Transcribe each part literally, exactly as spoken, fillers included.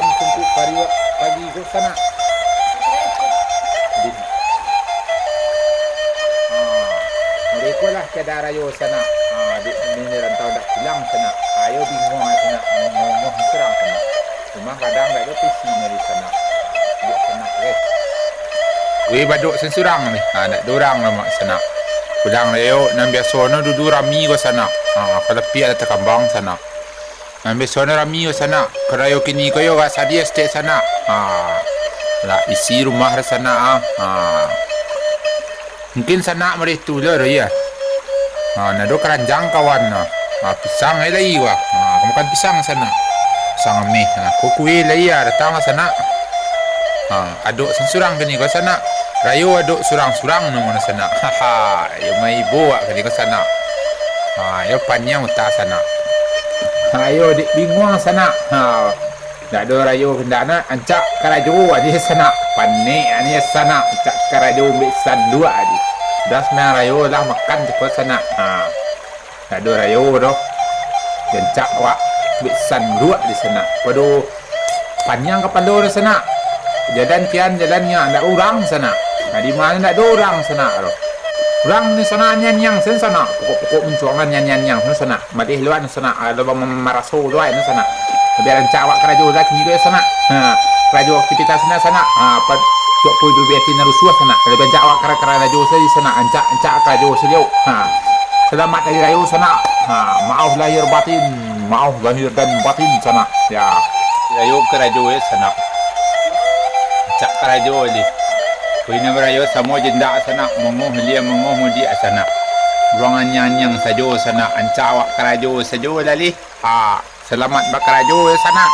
Sungkuik pariwak pagi ko sanak. Di. Ha, mereka lah kada rayo sanak. Ha, dek nini rantau dak pulang sanak. Ayo bingung sanak, ngongong surang sanak. Rumah kadang dak ado pisi nyari sanak. Dek sanak, weh. Weh, badok sensurang ni. Ha, dak dorang lah mak sanak. Pulang lah yo, nan biaso no dudu rami ko sanak. Ha, kalau piak dah takambang sanak. Nan biaso no rami ko sanak, karayo kini ko yo agak sadiah saketek sanak. Ha. Lah isi rumah dah sanak ah. Ha. Mungkin sanak mareh tu lo doh, ya. Ha, nado karanjang kawan no. Ha, pisang ai lai wah. Ha, ka makan pisang sanak. Pisang ameh. Ha, ko kue lai ya datang lah sanak. Ha, adok sensurang kini ko sanak. Rayo adok surang-surang namo no sanak. Haha, yo maibo wak kini ko sanak. Ha, yo paniang utak sanak. Ha, yo dek bingung sanak. Ha, dak ado rayo kandak nak, ancak karajo aje sanak. Panek ane sanak, ancak karajo ambek sanduak aje. Das mah rayo lah makan cako sanak. Ha. Dak ado rayo doh. Gancak awak buek sanduak di sanak. Pado paniang kapalo di sanak. Jalan kian, jalan nyo, ndak urang sanak. Nah, di mano ndak ado urang sanak doh. Urang ni sanak nyanyang sen sanak. Pokok-pokok muncuangan nyanyang sen sanak. Madeh luan sanak. Ado maraso luan sanak. Biar rancak awak karajo lah kini sanak. Ha, karajo aktivitas ni sanak. Ha, pa-, tuak pui dubiati narusuah sanak. Kalau rancak awak kara-, karajo sajo sanak. Ancak-ancak karajo sajo. Ha. Salamat hari rayo sanak. Ha, maoh lahir batin, maoh lahir dan batin sanak. Ya. Rayo karajo ya sanak. Cak karajo ni. Kuina barayo samo jendak sanak, mongoh lia mongoh mudiak sanak. Buang anyang-anyang sajo sanak, ancak awak karajo sajo lalih. Ha, salamat bakarajo ya sanak.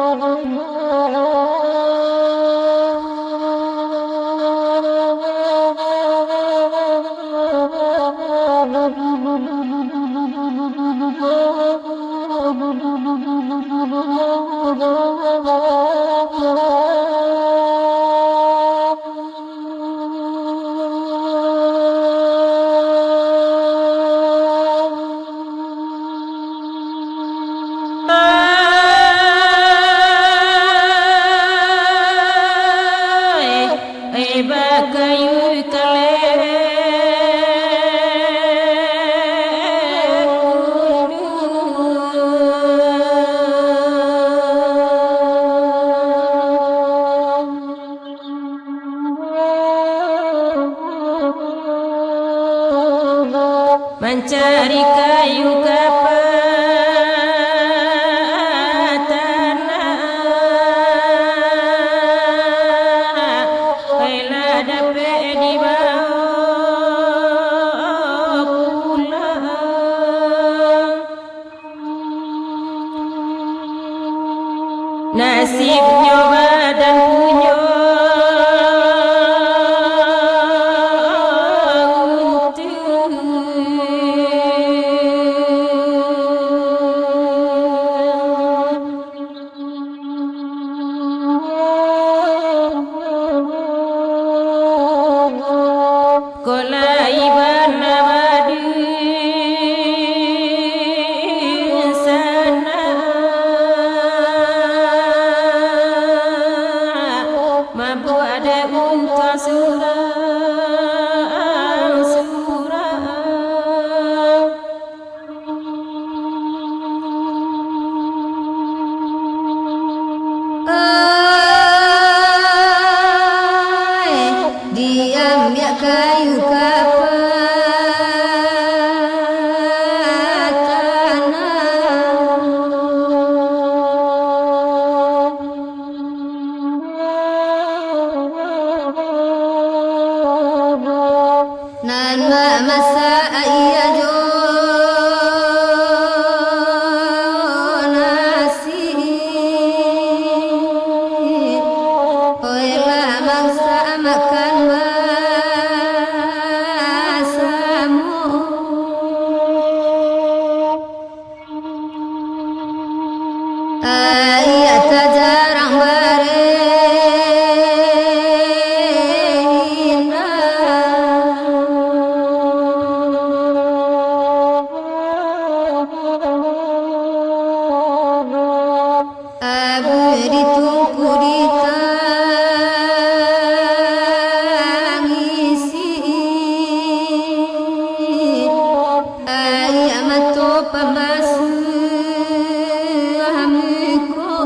Ai, ai, bakayu kaleh. Mancari kayu ka patanah, baiklah dapek dibawo pulang. Nasibnyo badan punyo untu. Kolai bana badunsanak, mabuak dek untuang surang-surang. Ai, diambiak kayu ka patanah. Nan mamasak aia jo nasi, oilah mangsa makan basamo. Aia tajarang bareh indak. Abih ditungku ditangisi, aia mato pambasuah muko.